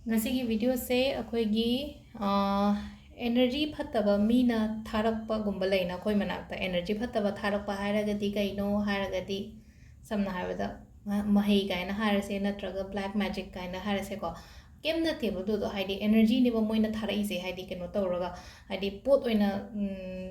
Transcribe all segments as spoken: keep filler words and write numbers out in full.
ꯉꯁꯤꯒꯤ videoꯁꯦ ꯑꯩꯈꯣꯏꯒꯤ energy ꯐꯠꯇꯕ ꯃꯤꯅ ꯊꯥꯔꯛꯄꯒꯨꯝꯕ ꯂꯩꯅ, ꯑꯩꯈꯣꯏ ꯃꯅꯥꯛꯇ energy ꯐꯠꯇꯕ ꯊꯥꯔꯛꯄ ꯍꯥꯏꯔꯒꯗꯤ ꯀꯩꯅꯣ ꯍꯥꯏꯔꯒꯗꯤ, ꯁꯝꯅ ꯍꯥꯏꯔꯕꯗ ꯃ- ꯃꯍꯩ ꯀꯥꯏꯅ ꯍꯥꯏꯔꯁꯦ, ꯅꯠꯇ꯭ꯔꯒ black magic ꯀꯥꯏꯅ ꯍꯥꯏꯔꯁꯦꯀꯣ, ꯀꯩꯝ ꯅꯠꯇꯦꯕ ꯑꯗꯨꯗꯣ, ꯍꯥꯏꯗꯤ energyꯅꯦꯕ ꯃꯣꯏꯅ ꯊꯥꯔꯛꯏꯁꯦ, ꯍꯥꯏꯗꯤ ꯀꯩꯅꯣ ꯇꯧꯔꯒ, ꯍꯥꯏꯗꯤ ꯄꯣꯠ ꯑꯣꯏꯅ ꯎꯝ,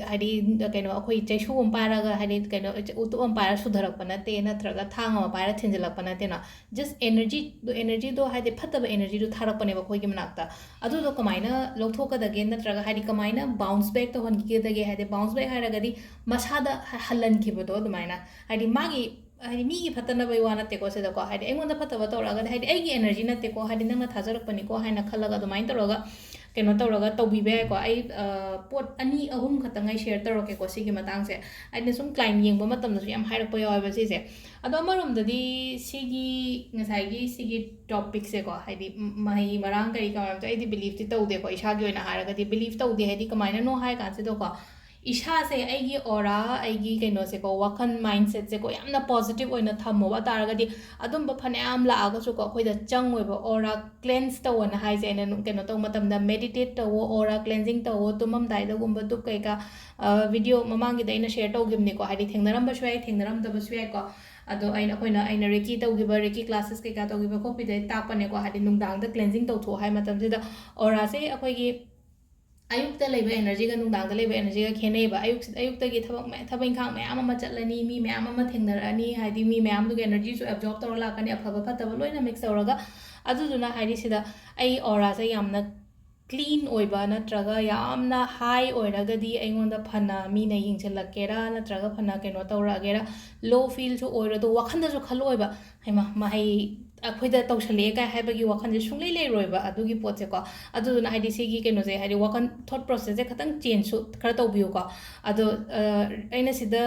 ꯍꯥꯏꯗꯤ ꯀꯩꯅꯣ, ꯑꯩꯈꯣꯏ ꯆꯩꯁꯨ ꯑꯃ ꯄꯥꯏꯔꯒ, ꯍꯥꯏꯗꯤ ꯀꯩꯅꯣ, ꯎꯇꯨꯞ ꯑꯃ ꯄꯥꯏꯔ ꯁꯨꯊꯔꯛꯄ ꯅꯠꯇꯦ, ꯅꯠꯇ꯭ꯔꯒ ꯊꯥꯡ ꯑꯃ ꯄꯥꯏꯔ ꯊꯤꯟꯖꯤꯜꯂꯛꯄ ꯅꯠꯇꯦꯅ꯫ Just energy, energyꯗꯣ, ꯍꯥꯏꯗꯤ ꯐꯠꯇꯕ energyꯗꯣ ꯊꯥꯔꯛꯄꯅꯦꯕ ꯑꯩꯈꯣꯏꯒꯤ ꯃꯅꯥꯛꯇ꯫ ꯑꯗꯨꯗꯣ ꯀꯃꯥꯏꯅ ꯂꯧꯊꯣꯛꯀꯗꯒꯦ, ꯅꯠꯇ꯭ꯔꯒ ꯍꯥꯏꯗꯤ ꯀꯃꯥꯏꯅ bounce back ꯇꯧꯍꯟꯈꯤꯒꯗꯒꯦ, ꯍꯥꯏꯗꯤ bounce back ꯍꯥꯏꯔꯒꯗꯤ ꯃꯁꯥꯗ ꯍ- ꯍꯜꯍꯟꯈꯤꯕꯗꯣ ꯑꯗꯨꯃꯥꯏꯅ, ꯍꯥꯏꯗꯤ ꯃꯥꯒꯤ, ꯍꯥꯏꯗꯤ ꯃꯤꯒꯤ ꯐꯠꯇꯅꯕꯒꯤ ꯋꯥ ꯅꯠꯇꯦꯀꯣ ꯁꯤꯗꯀꯣ, ꯍꯥꯏꯗꯤ ꯑꯩꯉꯣꯟꯗ ꯐꯠꯇꯕ ꯇꯧꯔꯛꯑꯒꯗꯤ, ꯍꯥꯏꯗꯤ ꯑꯩꯒꯤ energy ꯅꯠꯇꯦꯀꯣ, ꯍꯥꯏꯗꯤ ꯅꯪꯅ ꯊꯥꯖꯔꯛꯄꯅꯤꯀꯣ ꯍꯥꯏꯅ ꯈꯜꯂꯒ ꯑꯗꯨꯃꯥꯏꯅ ꯇꯧꯔꯒ ꯀꯩꯅꯣ ꯇꯧꯔꯒ ꯇꯧꯕꯤꯕ ꯌꯥꯏꯀꯣ꯫ ꯑꯩ ꯑ, ꯄꯣꯠ ꯑꯅꯤ ꯑꯍꯨꯝ ꯈꯛꯇꯪ ꯑꯩ share ꯇꯧꯔꯛꯀꯦꯀꯣ ꯁꯤꯒꯤ ꯃꯇꯥꯡꯁꯦ꯫ ꯑꯩꯅ ꯁꯨꯝ client ꯌꯦꯡꯕ ꯃꯇꯝꯗꯁꯨ ꯌꯥꯝ ꯍꯥꯏꯔꯛꯄ ꯌꯥꯎꯋꯦꯕ ꯁꯤꯁꯦ꯫ ꯑꯗꯣ ꯑꯃꯔꯣꯝꯗꯗꯤ ꯁꯤꯒꯤ, ꯉꯁꯥꯏꯒꯤ ꯁꯤꯒꯤ topicꯁꯦꯀꯣ, ꯍꯥꯏꯗꯤ ꯃꯍꯩ ꯃꯔꯥꯡ ꯀꯔꯤ ꯀꯔꯥ ꯃꯌꯥꯝꯗꯣ ꯑꯩꯗꯤ believe ꯇꯤ ꯇꯧꯗꯦꯀꯣ, ꯏꯁꯥꯒꯤ ꯑꯣꯏꯅ ꯍꯥꯏꯔꯒꯗꯤ believe ꯇꯧꯗꯦ꯫ ꯍꯥꯏꯗꯤ ꯀꯃꯥꯏꯅꯅꯣ ꯍꯥꯏ ꯀꯥꯟꯁꯤꯗꯀꯣ, ꯏꯁꯥꯁꯦ, ꯑꯩꯒꯤ aura, ꯑꯩꯒꯤ ꯀꯩꯅꯣꯁꯦꯀꯣ, ꯋꯥꯈꯜ mindsetꯁꯦꯀꯣ, ꯌꯥꯝꯅ positive ꯑꯣꯏꯅ ꯊꯝꯃꯣꯕ ꯇꯥꯔꯒꯗꯤ, ꯑꯗꯨꯝꯕ ꯐꯅꯌꯥꯝ ꯂꯥꯛꯑꯒꯁꯨꯀꯣ, ꯑꯩꯈꯣꯏꯗ ꯆꯪꯉꯣꯏꯕ꯫ Aura cleanse ꯇꯧꯑꯣꯅ ꯍꯥꯏꯁꯦ ꯑꯩꯅ ꯅꯨꯡ- ꯀꯩꯅꯣ ꯇꯧꯕ ꯃꯇꯝꯗ, meditate ꯇꯧꯋꯣ, aura cleansing ꯇꯧꯋꯣ, ꯇꯨꯝꯃꯝꯗꯥꯏꯗꯒꯨꯝꯕ ꯙꯨꯞ ꯀꯩꯀꯥ, video ꯃꯃꯥꯡꯒꯤꯗ ꯑꯩꯅ share ꯇꯧꯈꯤꯕꯅꯤꯀꯣ, ꯍꯥꯏꯗꯤ ꯊꯦꯡꯅꯔꯝꯕꯁꯨ ꯌꯥꯏ, ꯊꯦꯡꯅꯔꯝꯗꯕꯁꯨ ꯌꯥꯏꯀꯣ꯫ ꯑꯗꯣ ꯑꯩꯅ, ꯑꯩꯈꯣꯏꯅ, ꯑꯩꯅ Reiki ꯇꯧꯈꯤꯕ, Reiki classes ꯀꯩꯀꯥ ꯇꯧꯈꯤꯕ ꯈꯣꯠꯄꯤꯗ ꯇꯥꯛꯄꯅꯦꯀꯣ, ꯍꯥꯏꯗꯤ ꯅꯨꯡꯗꯥꯡꯗ cleansing ꯇꯧꯊꯣꯛꯑꯣ ꯍꯥꯏ ꯃꯇꯝꯁꯤꯗ, auraꯁꯦ ꯑꯩꯈꯣꯏꯒꯤ ꯑꯌꯨꯛꯇ ꯂꯩꯕ energyꯒ ꯅꯨꯡꯗꯥꯡꯗ ꯂꯩꯕ energyꯒ ꯈꯦꯠꯅꯩꯕ꯫ ꯑꯌꯨꯛ ꯑꯌꯨꯛꯇꯒꯤ ꯊꯕꯛ ꯃꯌꯥ- ꯊꯕꯛ ꯏꯪꯈꯥꯡ ꯃꯌꯥꯝ ꯑꯃ ꯆꯠꯂꯅꯤ, ꯃꯤ ꯃꯌꯥꯝ ꯑꯃ ꯊꯦꯡꯅꯔꯛꯑꯅꯤ, ꯍꯥꯏꯗꯤ ꯃꯤ ꯃꯌꯥꯝꯗꯨꯒꯤ energyꯁꯨ absorb ꯇꯧꯔ ꯂꯥꯛꯀꯅꯤ, ꯑꯐꯕ ꯐꯠꯇꯕ ꯂꯣꯏꯅ mix ꯇꯧꯔꯒ꯫ ꯑꯗꯨꯗꯨꯅ ꯍꯥꯏꯗꯤ ꯁꯤꯗ ꯑꯩ auraꯁꯦ ꯌꯥꯝꯅ clean ꯑꯣꯏꯕ ꯅꯠꯇ꯭ꯔꯒ ꯌꯥꯝꯅ high ꯑꯣꯏꯔꯒꯗꯤ ꯑꯩꯉꯣꯟꯗ ꯐꯅ ꯃꯤꯅ ꯌꯦꯡꯁꯤꯜꯂꯛꯀꯦꯔꯥ ꯅꯠꯇ꯭ꯔꯒ ꯐꯅ ꯀꯩꯅꯣ ꯇꯧꯔꯛꯑꯒꯦꯔꯥ, low feelꯁꯨ ꯑꯣꯏꯔꯣꯏ꯫ ꯑꯗꯣ ꯋꯥꯈꯜꯗꯁꯨ ꯈꯜꯂꯛꯑꯣꯏꯕ, ꯍꯩꯃꯥ, ꯃꯍꯩ ꯑꯩꯈꯣꯏꯗ ꯇꯧꯁꯜꯂꯛꯑꯦ ꯀꯥꯏ ꯍꯥꯏꯕꯒꯤ ꯋꯥꯈꯜꯁꯦ ꯁꯨꯡꯂꯩ ꯂꯩꯔꯣꯏꯕ ꯑꯗꯨꯒꯤ ꯄꯣꯠꯁꯦꯀꯣ꯫ ꯑꯗꯨꯗꯨꯅ ꯍꯥꯏꯗꯤ ꯁꯤꯒꯤ ꯀꯩꯅꯣꯁꯦ, ꯍꯥꯏꯗꯤ ꯋꯥꯈꯜ, thought processꯁꯦ ꯈꯤꯇꯪ changeꯁꯨ ꯈꯔ ꯇꯧꯕꯤꯌꯨꯀꯣ꯫ ꯑꯗꯣ ꯑ, ꯑꯩꯅ ꯁꯤꯗ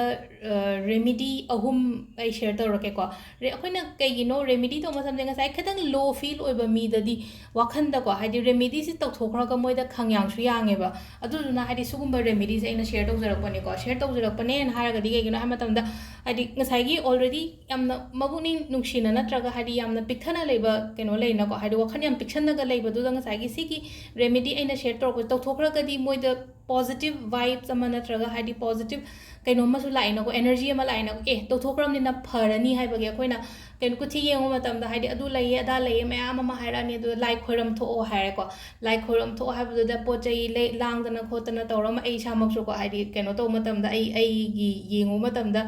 remedy ꯑꯍꯨꯝ ꯑꯩ share ꯇꯧꯔꯛꯀꯦꯀꯣ꯫ ꯔꯦ- ꯑꯩꯈꯣꯏꯅ ꯀꯩꯒꯤꯅꯣ remedy ꯇꯧꯕ ꯃꯇꯝꯗ, ꯉꯁꯥꯏ ꯈꯤꯇꯪ low feel ꯑꯣꯏꯕ ꯃꯤꯗꯗꯤ ꯋꯥꯈꯟꯗꯀꯣ, ꯍꯥꯏꯗꯤ remedyꯁꯤ ꯇꯧꯊꯣꯛꯈ꯭ꯔꯒ ꯃꯣꯏꯗ ꯈꯪꯌꯥꯡꯁꯨ ꯌꯥꯡꯉꯦꯕ꯫ ꯑꯗꯨꯗꯨꯅ ꯍꯥꯏꯗꯤ ꯁꯤꯒꯨꯝꯕ remedyꯁꯦ ꯑꯩꯅ share ꯇꯧꯖꯔꯛꯄꯅꯦꯀꯣ꯫ Share ꯇꯧꯖꯔꯛꯄꯅꯦꯅ ꯍꯥꯏꯔꯒꯗꯤ ꯀꯩꯒꯤꯅꯣ ꯍꯥꯏꯕ ꯃꯇꯝꯗ, ꯍꯥꯏꯗꯤ ꯉꯁꯥꯏꯒꯤ already ꯌꯥꯝꯅ ꯃꯕꯨꯛꯅꯤꯡ ꯅꯨꯡꯁꯤꯅ ꯅꯠꯇ꯭ꯔꯒ ꯍꯥꯏꯗꯤ ꯌꯥꯝꯅ ꯄꯤꯛꯊꯅ ꯂꯩꯕ ꯀꯩꯅꯣ ꯂꯩꯅꯀꯣ, ꯍꯥꯏꯗꯤ ꯋꯥꯈꯜ ꯌꯥꯝ ꯄꯤꯛꯁꯟꯅꯒ ꯂꯩꯕꯗꯨꯗ ꯉꯁꯥꯏꯒꯤ ꯁꯤꯒꯤ remedy ꯑꯩꯅ share ꯇꯧꯔꯛꯄꯁꯦ ꯇꯧꯊꯣꯛꯈ꯭ꯔꯒꯗꯤ ꯃꯣꯏꯗ positive vibes ꯑꯃ ꯅꯠꯇ꯭ꯔꯒ ꯍꯥꯏꯗꯤ positive ꯀꯩꯅꯣꯝꯃꯁꯨ ꯂꯥꯛꯏꯅꯀꯣ, energy ꯑꯃ ꯂꯥꯛꯏꯅꯀꯣ, ꯑꯦ, ꯇꯧꯊꯣꯛꯈ꯭ꯔꯕꯅꯤꯅ ꯐꯔꯅꯤ ꯍꯥꯏꯕꯒꯤ꯫ ꯑꯩꯈꯣꯏꯅ ꯀꯩꯅꯣ ꯀꯨꯊꯤ ꯌꯦꯡꯕ ꯃꯇꯝꯗ ꯍꯥꯏꯗꯤ ꯑꯗꯨ ꯂꯩꯌꯦ ꯑꯗꯥ ꯂꯩꯌꯦ ꯃꯌꯥꯝ ꯑꯃ ꯍꯥꯏꯔꯛꯑꯅꯤ, ꯑꯗꯨꯗ ꯂꯥꯏ ꯈꯣꯏꯔꯝ ꯊꯣꯛꯑꯣ ꯍꯥꯏꯔꯦꯀꯣ꯫ ꯂꯥꯏ ꯈꯣꯏꯔꯝ ꯊꯣꯛꯑꯣ ꯍꯥꯏꯕꯗꯨꯗ ꯄꯣꯠ ꯆꯩ ꯂꯩ ꯂꯥꯡꯗꯅ ꯈꯣꯠꯇꯅ ꯇꯧꯔꯒ ꯑꯩ ꯏꯁꯥꯃꯛꯁꯨꯀꯣ, ꯍꯥꯏꯗꯤ ꯀꯩꯅꯣ ꯇꯧꯕ ꯃꯇꯝꯗ ꯑꯩ ꯑꯩꯒꯤ ꯌꯦꯡꯉꯨꯕ ꯃꯇꯝꯗ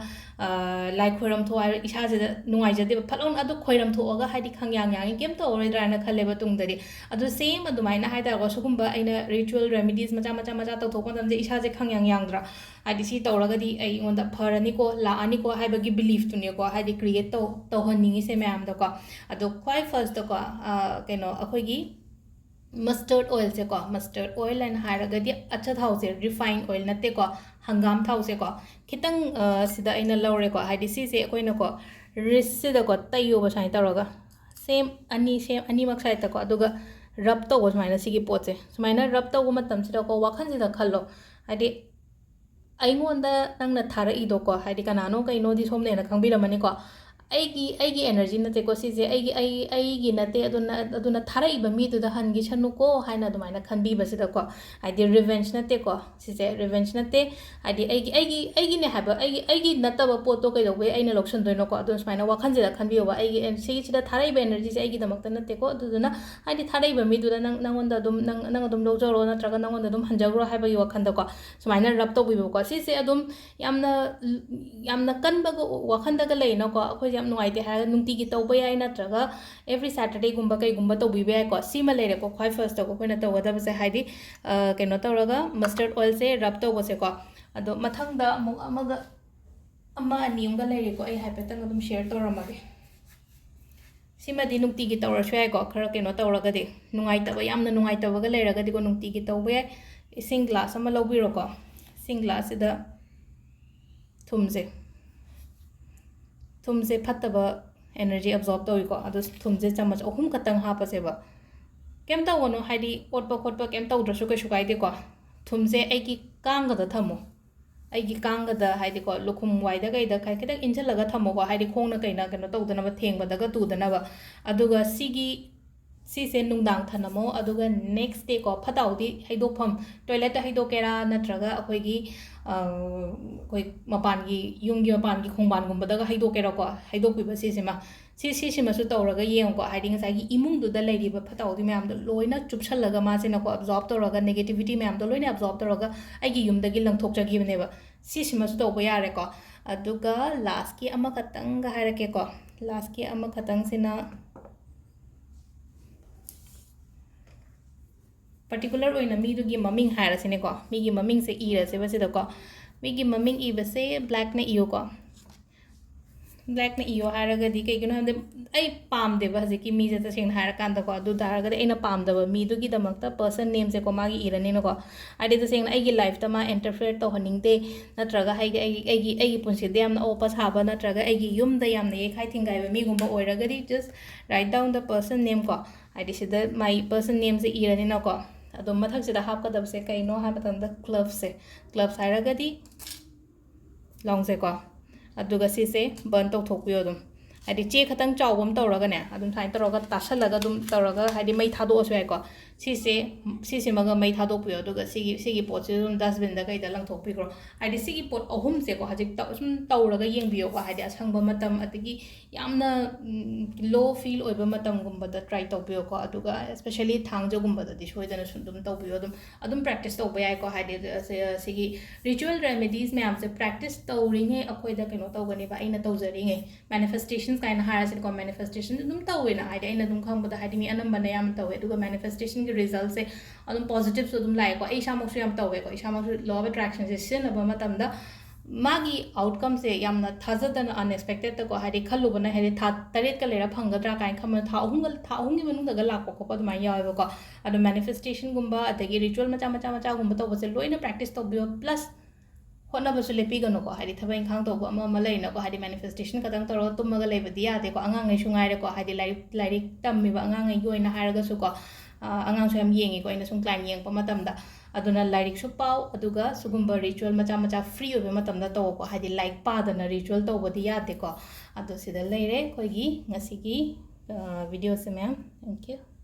ꯂꯥꯏ ꯈꯣꯏꯔꯝ ꯊꯣꯛꯑꯣ ꯍꯥꯏꯔ ꯏꯁꯥꯁꯤꯗ ꯅꯨꯡꯉꯥꯏꯖꯗꯦꯕ꯫ ꯐꯠ ꯂꯥꯎꯅ ꯑꯗꯨ ꯈꯣꯏꯔꯝ ꯊꯣꯛꯑꯒ ꯍꯥꯏꯗꯤ ꯈꯪꯌꯥꯡ ꯌꯥꯡꯉꯤ, ꯀꯩꯝ ꯇꯧꯔꯔꯣꯏꯗ꯭ꯔꯥꯅ ꯈꯜꯂꯦꯕ ꯇꯨꯡꯗꯗꯤ꯫ ꯑꯗꯨ same ꯑꯗꯨꯃꯥꯏꯅ ꯍꯥꯏꯇꯥꯔꯦꯀꯣ, ꯁꯤꯒꯨꯝꯕ ꯑꯩꯅ ritual remedies ꯃꯆꯥ ꯃꯆꯥ ꯃꯆꯥ ꯇꯧꯊꯣꯛꯄ ꯃꯇꯝꯗ ꯏꯁꯥꯁꯦ ꯈꯪꯌꯥꯡ ꯌꯥꯡꯗ꯭ꯔꯥ? ꯍꯥꯏꯗꯤ ꯁꯤ ꯇꯧꯔꯒꯗꯤ ꯑꯩꯉꯣꯟꯗ ꯐꯔꯅꯤꯀꯣ, ꯂꯥꯛꯑꯅꯤꯀꯣ ꯍꯥꯏꯕꯒꯤ beliefꯇꯨꯅꯦꯀꯣ, ꯍꯥꯏꯗꯤ create ꯇꯧ ꯇꯧꯍꯟꯅꯤꯡꯉꯤꯁꯦ ꯃꯌꯥꯝꯗꯀꯣ꯫ ꯑꯗꯣ ꯈ꯭ꯋꯥꯏ firstꯇꯀꯣ, ꯀꯩꯅꯣ, ꯑꯩꯈꯣꯏꯒꯤ mustard oilꯁꯦꯀꯣ, mustard oil ꯍꯥꯏꯅ ꯍꯥꯏꯔꯒꯗꯤ ꯑꯆꯥꯊꯥꯎꯁꯦ, refine oil ꯅꯠꯇꯦꯀꯣ, ꯍꯪꯒꯥꯝ ꯊꯥꯎꯁꯦꯀꯣ, ꯈꯤꯇꯪ ꯁꯤꯗ ꯑꯩꯅ ꯂꯧꯔꯦꯀꯣ꯫ ꯍꯥꯏꯗꯤ ꯁꯤꯁꯦ ꯑꯩꯈꯣꯏꯅꯀꯣ, wristꯁꯤꯗꯀꯣ ꯇꯩꯌꯣꯕ ꯁꯨꯃꯥꯏꯅ ꯇꯧꯔꯒ, same ꯑꯅꯤ, same ꯑꯅꯤꯃꯛ sideꯇꯀꯣ, ꯑꯗꯨꯒ rub ꯇꯧꯕ ꯁꯨꯃꯥꯏꯅ ꯁꯤꯒꯤ ꯄꯣꯠꯁꯦ꯫ ꯁꯨꯃꯥꯏꯅ rub ꯇꯧꯕ ꯃꯇꯝꯁꯤꯗꯀꯣ, ꯋꯥꯈꯜꯁꯤꯗ ꯈꯜꯂꯣ, ꯍꯥꯏꯗꯤ ꯑꯩꯉꯣꯟꯗ ꯅꯪꯅ ꯊꯥꯔꯛꯏꯗꯣꯀꯣ, ꯍꯥꯏꯗꯤ ꯀꯅꯥꯅꯣ ꯀꯩꯅꯣꯗꯤ ꯁꯣꯝꯅ ꯍꯦꯟꯅ ꯈꯪꯕꯤꯔꯝꯃꯅꯤꯀꯣ꯫ ꯑꯩꯒꯤ, ꯑꯩꯒꯤ energy ꯅꯠꯇꯦꯀꯣ ꯁꯤꯁꯦ, ꯑꯩꯒꯤ, ꯑꯩ, ꯑꯩꯒꯤ ꯅꯠꯇꯦ, ꯑꯗꯨꯅ, ꯑꯗꯨꯅ ꯊꯥꯔꯛꯏꯕ ꯃꯤꯗꯨꯗ ꯍꯟꯈꯤꯁꯅꯨꯀꯣ ꯍꯥꯏꯅ ꯑꯗꯨꯃꯥꯏꯅ ꯈꯟꯕꯤꯕꯁꯤꯗꯀꯣ, ꯍꯥꯏꯗꯤ revenge ꯅꯠꯇꯦꯀꯣ ꯁꯤꯁꯦ, revenge ꯅꯠꯇꯦ꯫ ꯍꯥꯏꯗꯤ ꯑꯩꯒꯤ, ꯑꯩꯒꯤ, ꯑꯩꯒꯤꯅꯦ ꯍꯥꯏꯕ, ꯑꯩꯒꯤ, ꯑꯩꯒꯤ ꯅꯠꯇꯕ ꯄꯣꯠꯇꯣ ꯀꯩꯗꯧꯕꯩ ꯑꯩꯅ ꯂꯧꯁꯟꯗꯣꯏꯅꯣꯀꯣ? ꯑꯗꯨꯅ ꯁꯨꯃꯥꯏꯅ ꯋꯥꯈꯜꯁꯤꯗ ꯈꯟꯕꯤꯌꯣꯕ, ꯑꯩꯒꯤ ꯑꯦꯟ-, ꯁꯤꯒꯤꯁꯤꯗ ꯊꯥꯔꯛꯏꯕ energyꯁꯦ ꯑꯩꯒꯤꯗꯃꯛꯇ ꯅꯠꯇꯦꯀꯣ꯫ ꯑꯗꯨꯗꯨꯅ ꯍꯥꯏꯗꯤ ꯊꯥꯔꯛꯏꯕ ꯃꯤꯗꯨꯗ ꯅꯪ, ꯅꯪꯉꯣꯟꯗ ꯑꯗꯨꯝ, ꯅꯪ, ꯅꯪ ꯑꯗꯨꯝ ꯂꯧꯖꯔꯣ, ꯅꯠꯇ꯭ꯔꯒ ꯅꯪꯉꯣꯟꯗ ꯑꯗꯨꯝ ꯍꯟꯖꯈ꯭ꯔꯣ ꯍꯥꯏꯕꯒꯤ ꯋꯥꯈꯜꯗꯀꯣ, ꯁꯨꯃꯥꯏꯅ rub ꯇꯧꯕꯤꯕꯀꯣ꯫ ꯁꯤꯁꯦ ꯑꯗꯨꯝ ꯌꯥꯝꯅ, ꯌꯥꯝꯅ ꯀꯟꯕꯒ ꯋꯥꯈꯜꯗꯒ ꯂꯩꯅꯀꯣ, ꯑꯩꯈꯣꯏꯁꯦ ꯌꯥꯝ ꯅꯨꯡꯉꯥꯏꯇꯦ ꯍꯥꯏꯔꯒ ꯅꯨꯡꯇꯤꯒꯤ ꯇꯧꯕ ꯌꯥꯏ, ꯅꯠꯇ꯭ꯔꯒ every Saturdayꯒꯨꯝꯕ ꯀꯩꯒꯨꯝꯕ ꯇꯧꯕꯤꯕ ꯌꯥꯏꯀꯣ꯫ ꯁꯤꯃ ꯂꯩꯔꯦꯀꯣ ꯈ꯭ꯋꯥꯏ firstꯇꯀꯣ ꯑꯩꯈꯣꯏꯅ ꯇꯧꯒꯗꯕꯁꯦ, ꯍꯥꯏꯗꯤ, ꯑ, ꯀꯩꯅꯣ ꯇꯧꯔꯒ mustard oilꯁꯦ rub ꯇꯧꯕꯁꯦꯀꯣ꯫ ꯑꯗꯣ ꯃꯊꯪꯗ ꯑꯃꯨꯛ ꯑꯃꯒ, ꯑꯃ ꯑꯅꯤ ꯑꯃꯒ ꯂꯩꯔꯦꯀꯣ, ꯑꯩ ꯍꯥꯏꯐꯦꯠꯇꯪ ꯑꯗꯨꯝ share ꯇꯧꯔꯝꯃꯒꯦ꯫ ꯁꯤꯃꯗꯤ ꯅꯨꯡꯇꯤꯒꯤ ꯇꯧꯔꯁꯨ ꯌꯥꯏꯀꯣ, ꯈꯔ ꯀꯩꯅꯣ ꯇꯧꯔꯒꯗꯤ, ꯅꯨꯡꯉꯥꯏꯇꯕ, ꯌꯥꯝꯅ ꯅꯨꯡꯉꯥꯏꯇꯕꯒ ꯂꯩꯔꯒꯗꯤꯀꯣ, ꯅꯨꯡꯇꯤꯒꯤ ꯇꯧꯕ ꯌꯥꯏ꯫ ꯏꯁꯤꯡ glass ꯑꯃ ꯂꯧꯕꯤꯔꯣꯀꯣ꯫ ꯏꯁꯤꯡ glassꯁꯤꯗ ꯊꯨꯝꯁꯦ, ꯊꯨꯝꯁꯦ ꯐꯠꯇꯕ energy absorb ꯇꯧꯏꯀꯣ, ꯑꯗꯣ ꯊꯨꯝꯁꯦ ꯆꯥꯃꯁ ꯑꯍꯨꯝ ꯈꯛꯇꯪ ꯍꯥꯞꯄꯁꯦꯕ꯫ ꯀꯩꯝ ꯇꯧꯒꯅꯨ, ꯍꯥꯏꯗꯤ ꯑꯣꯠꯄ ꯈꯣꯠꯄ ꯀꯩꯝ ꯇꯧꯗ꯭ꯔꯁꯨ ꯀꯩꯁꯨ ꯀꯥꯏꯗꯦꯀꯣ꯫ ꯊꯨꯝꯁꯦ ꯑꯩꯒꯤ ꯀꯥꯡꯒꯗ ꯊꯝꯃꯣ꯫ ꯑꯩꯒꯤ ꯀꯥꯡꯒꯗ, ꯍꯥꯏꯗꯤꯀꯣ, ꯂꯨꯈꯨꯝ ꯋꯥꯏꯗ ꯀꯩꯗ ꯈ-, ꯈꯤꯇꯪ ꯏꯟꯁꯤꯜꯂꯒ ꯊꯝꯃꯣꯀꯣ, ꯍꯥꯏꯗꯤ ꯈꯣꯡꯅ ꯀꯩꯅ ꯀꯩꯅꯣ ꯇꯧꯗꯅꯕ, ꯊꯦꯡꯕꯗꯒ ꯇꯨꯗꯅꯕ꯫ ꯑꯗꯨꯒ ꯁꯤꯒꯤ, ꯁꯤꯁꯦ ꯅꯨꯡꯗꯥꯡ ꯊꯅꯝꯃꯣ, ꯑꯗꯨꯒ next day ꯀꯣ, ꯐꯠꯇ ꯍꯥꯎꯗꯤ ꯍꯩꯗꯣꯛꯐꯝ, toilet ꯇ ꯍꯩꯗꯣꯛꯀꯦꯔꯥ, ꯅꯠꯇ꯭ꯔꯒ ꯑꯩꯈꯣꯏꯒꯤ, ꯑ, ꯑꯩꯈꯣꯏ ꯃꯄꯥꯟꯒꯤ, ꯌꯨꯝꯒꯤ ꯃꯄꯥꯟꯒꯤ ꯈꯣꯡꯕꯥꯟꯒꯨꯝꯕꯗꯒ ꯍꯩꯗꯣꯛꯀꯦꯔꯥꯀꯣ, ꯍꯩꯗꯣꯛꯄꯤꯕ ꯁꯤꯁꯤꯃ꯫ ꯁꯤ, ꯁꯤꯁꯤꯃꯁꯨ ꯇꯧꯔꯒ ꯌꯦꯡꯉꯨꯀꯣ, ꯍꯥꯏꯗꯤ ꯉꯁꯥꯏꯒꯤ ꯏꯃꯨꯡꯗꯨꯗ ꯂꯩꯔꯤꯕ ꯐꯠꯇ ꯍꯥꯎꯗꯤ ꯃꯌꯥꯝꯗꯣ ꯂꯣꯏꯅ ꯆꯨꯞꯁꯜꯂꯒ ꯃꯥꯁꯤꯅꯀꯣ, absorb ꯇꯧꯔꯒ, negativity ꯃꯌꯥꯝꯗꯣ ꯂꯣꯏꯅ absorb ꯇꯧꯔꯒ ꯑꯩꯒꯤ ꯌꯨꯝꯗꯒꯤ ꯂꯪꯊꯣꯛꯆꯈꯤꯕꯅꯦꯕ꯫ ꯁꯤꯁꯤꯃꯁꯨ ꯇꯧꯕ ꯌꯥꯔꯦꯀꯣ꯫ ꯑꯗꯨꯒ last ꯀꯤ ꯑꯃꯈꯛꯇꯪꯒ ꯍꯥꯏꯔꯛꯀꯦꯀꯣ꯫ Last ꯀꯤ ꯑꯃꯈꯛꯇꯪꯁꯤꯅ particular ꯑꯣꯏꯅ ꯃꯤꯗꯨꯒꯤ ꯃꯃꯤꯡ ꯍꯥꯏꯔꯁꯤꯅꯦꯀꯣ꯫ ꯃꯤꯒꯤ ꯃꯃꯤꯡꯁꯦ ꯏꯔꯁꯦꯕ ꯁꯤꯗꯀꯣ꯫ ꯃꯤꯒꯤ ꯃꯃꯤꯡ ꯏꯕꯁꯦ black ꯅ ꯏꯌꯨꯀꯣ꯫ Black ꯅ ꯏꯌꯣ ꯍꯥꯏꯔꯒꯗꯤ ꯀꯩꯒꯤꯅꯣ ꯍꯥꯏꯕꯗ, ꯑꯩ ꯄꯥꯝꯗꯦꯕ ꯍꯧꯖꯤꯛꯀꯤ ꯃꯤꯁꯦ, ꯇꯁꯦꯡꯅ ꯍꯥꯏꯔꯀꯥꯟꯗꯀꯣ꯫ ꯑꯗꯨ ꯇꯥꯔꯒꯗꯤ ꯑꯩꯅ ꯄꯥꯝꯗꯕ ꯃꯤꯗꯨꯒꯤꯗꯃꯛꯇ person name ꯁꯦꯀꯣ ꯃꯥꯒꯤ ꯏꯔꯅꯤꯅꯀꯣ꯫ ꯍꯥꯏꯗꯤ ꯇꯁꯦꯡꯅ ꯑꯩꯒꯤ life ꯇ ꯃꯥ interfere ꯇꯧꯍꯟꯅꯤꯡꯗꯦ, ꯅꯠꯇ꯭ꯔꯒ ꯑꯩꯒꯤ, ꯑꯩꯒꯤ, ꯑꯩꯒꯤ, ꯑꯩꯒꯤ ꯄꯨꯟꯁꯤꯗ ꯌꯥꯝꯅ ꯑꯋꯣꯠꯄ ꯁꯥꯕ, ꯅꯠꯇ꯭ꯔꯒ ꯑꯩꯒꯤ ꯌꯨꯝꯗ ꯌꯥꯝꯅ ꯌꯩꯈꯥꯏ ꯊꯤꯡꯒꯥꯏꯕ ꯃꯤꯒꯨꯝꯕ ꯑꯣꯏꯔꯒꯗꯤ, just write down the person name ꯀꯣ꯫ ꯍꯥꯏꯗꯤ ꯁꯤꯗ my person name ꯁꯦ ꯏꯔꯅꯤꯅꯀꯣ꯫ ꯑꯗꯣ ꯃꯊꯛꯁꯤꯗ ꯍꯥꯞꯀꯗꯕꯁꯦ ꯀꯩꯅꯣ ꯍꯥꯏꯕ ꯃꯇꯝꯗ gloves ꯁꯦ꯫ Gloves ꯍꯥꯏꯔꯒꯗꯤ ꯂꯣꯡꯁꯦꯀꯣ꯫ ꯑꯗꯨꯒ ꯁꯤꯁꯦ burn ꯇꯧꯊꯣꯛꯄꯤꯌꯣ ꯑꯗꯨꯝ꯫ ꯍꯥꯏꯗꯤ ꯆꯦ ꯈꯇꯪ ꯆꯥꯎꯕ ꯑꯃ ꯇꯧꯔꯒꯅꯦ, ꯑꯗꯨꯝ ꯁꯨꯃꯥꯏꯅ ꯇꯧꯔꯒ ꯇꯥꯁꯜꯂꯒ ꯑꯗꯨꯝ ꯇꯧꯔꯒ, ꯍꯥꯏꯗꯤ ꯃꯩ ꯊꯥꯗꯣꯛꯑꯁꯨ ꯌꯥꯏꯀꯣ꯫ ꯁꯤꯁꯦ, ꯁꯤꯁꯤꯃꯒ ꯃꯩ ꯊꯥꯗꯣꯛꯄꯤꯌꯣ, ꯑꯗꯨꯒ ꯁꯤꯒꯤ, ꯁꯤꯒꯤ ꯄꯣꯠꯁꯦ ꯑꯗꯨꯝ dustbin ꯗ ꯀꯩꯗ ꯂꯪꯊꯣꯛꯄꯤꯈ꯭ꯔꯣ꯫ ꯍꯥꯏꯗꯤ ꯁꯤꯒꯤ ꯄꯣꯠ ꯑꯍꯨꯝꯁꯦꯀꯣ, ꯍꯧꯖꯤꯛ ꯇꯧ-, ꯁꯨꯝ ꯇꯧꯔꯒ ꯌꯦꯡꯕꯤꯌꯣꯀꯣ, ꯍꯥꯏꯗꯤ ꯑꯁꯪꯕ ꯃꯇꯝ, ꯑꯗꯒꯤ ꯌꯥꯝꯅ, ꯎꯝ, low feel ꯑꯣꯏꯕ ꯃꯇꯝꯒꯨꯝꯕꯗ try ꯇꯧꯕꯤꯌꯣꯀꯣ꯫ ꯑꯗꯨꯒ especially ꯊꯥꯡꯖꯒꯨꯝꯕꯗꯗꯤ ꯁꯣꯏꯗꯅ ꯁꯨꯝ ꯑꯗꯨꯝ ꯇꯧꯕꯤꯌꯣ꯫ ꯑꯗꯨꯝ, ꯑꯗꯨꯝ practice ꯇꯧꯕ ꯌꯥꯏꯀꯣ꯫ ꯍꯥꯏꯗꯤ, ꯑꯁ-, ꯁꯤꯒꯤ ritual remedies ꯃꯌꯥꯝꯁꯦ practice ꯇꯧꯔꯤꯉꯩ ꯑꯩꯈꯣꯏꯗ ꯀꯩꯅꯣ ꯇꯧꯒꯅꯦꯕ, ꯑꯩꯅ ꯇꯧꯖꯔꯤꯉꯩ꯫ Manifestations ꯀꯥꯏꯅ ꯍꯥꯏꯔꯁꯤꯀꯣ, manifestation ꯑꯗꯨꯝ ꯇꯧꯋꯦꯅ, ꯍꯥꯏꯗꯤ ꯑꯩꯅ ꯑꯗꯨꯝ ꯈꯪꯕꯗ, ꯍꯥꯏꯗꯤ ꯃꯤ ꯑꯅꯝꯕꯅ ꯌꯥꯝ ꯇꯧꯋꯦ꯫ ꯑꯗꯨꯒ manifestation ꯒꯤ result ꯁꯦ ꯑꯗꯨꯝ positive ꯁꯨ ꯑꯗꯨꯝ ꯂꯥꯛꯑꯦꯀꯣ꯫ ꯑꯩ ꯏꯁꯥꯃꯛꯁꯨ ꯌꯥꯝ ꯇꯧꯋꯦꯀꯣ꯫ ꯏꯁꯥꯃꯛꯁꯨ law of attraction ꯁꯦ ꯁꯤꯖꯤꯟꯅꯕ ꯃꯇꯝꯗ ꯃꯥꯒꯤ outcome ꯁꯦ ꯌꯥꯝꯅ ꯊꯥꯖꯗꯅ, unexpected ꯇꯀꯣ, ꯍꯥꯏꯗꯤ ꯈꯜꯂꯨꯕꯅ, ꯍꯥꯏꯗꯤ ꯊꯥ ꯇꯔꯦꯠꯀ ꯂꯩꯔ ꯐꯪꯒꯗ꯭ꯔꯥ ꯀꯥꯏꯅ ꯈꯟꯕꯗ ꯊꯥ ꯑꯍꯨꯝꯒ, ꯊꯥ ꯑꯍꯨꯝꯒꯤ ꯃꯅꯨꯡꯗꯒ ꯂꯥꯛꯄ ꯈꯣꯠꯄ ꯑꯗꯨꯃꯥꯏꯅ ꯌꯥꯎꯋꯦꯕꯀꯣ꯫ ꯑꯗꯣ manifestation ꯒꯨꯝꯕ, ꯑꯗꯒꯤ ritual ꯃꯆꯥ ꯃꯆꯥ ꯃꯆꯥꯒꯨꯝꯕ ꯇꯧꯕꯁꯦ ꯂꯣꯏꯅ practice ꯇꯧꯕꯤꯌꯣ꯫ Plus ꯍꯣꯠꯅꯕꯁꯨ ꯂꯦꯞꯄꯤꯒꯅꯨꯀꯣ꯫ ꯍꯥꯏꯗꯤ ꯊꯕꯛ ꯏꯪꯈꯥꯡ ꯇꯧꯕ ꯑꯃ ꯑꯃ ꯂꯩꯅꯀꯣ, ꯍꯥꯏꯗꯤ manifestation ꯈꯛꯇꯪ ꯇꯧꯔꯒ ꯇꯨꯝꯃꯒ ꯂꯩꯕꯗꯤ ꯌꯥꯗꯦꯀꯣ꯫ ꯑꯉꯥꯡꯉꯩꯁꯨ ꯉꯥꯏꯔꯦꯀꯣ, ꯍꯥꯏꯗꯤ ꯂꯥꯏꯔꯤꯛ, ꯂꯥꯏꯔꯤꯛ ꯇꯝꯃꯤꯕ ꯑꯉꯥꯡꯉꯩꯒꯤ ꯑꯣꯏꯅ ꯍꯥꯏꯔꯒꯁꯨꯀꯣ, ꯑꯉꯥꯡꯁꯨ ꯌꯥꯝ ꯌꯦꯡꯉꯤꯀꯣ ꯑꯩꯅ ꯁꯨꯝ ꯀ꯭ꯂꯥꯏꯟ ꯌꯦꯡꯉꯛꯄ ꯃꯇꯝꯗ꯫ ꯑꯗꯨꯅ ꯂꯥꯏꯔꯤꯛꯁꯨ ꯄꯥꯎ, ꯑꯗꯨꯒ ꯁꯤꯒꯨꯝꯕ ꯔꯤꯆꯨꯋꯦꯜ ꯃꯆꯥ ꯃꯆꯥ ꯐ꯭ꯔꯤ ꯑꯣꯏꯕ ꯃꯇꯝꯗ ꯇꯧꯋꯣꯀꯣ꯫ ꯍꯥꯏꯗꯤ ꯂꯥꯏꯔꯤꯛ ꯄꯥꯗꯅ ꯔꯤꯆꯨꯋꯦꯜ ꯇꯧꯕꯗꯤ ꯌꯥꯗꯦꯀꯣ꯫ ꯑꯗꯣ ꯁꯤꯗ ꯂꯩꯔꯦ ꯑꯩꯈꯣꯏꯒꯤ ꯉꯁꯤꯒꯤ ꯚꯤꯗꯤꯑꯣꯁꯦ ꯃꯌꯥꯝ꯫ Thank you꯫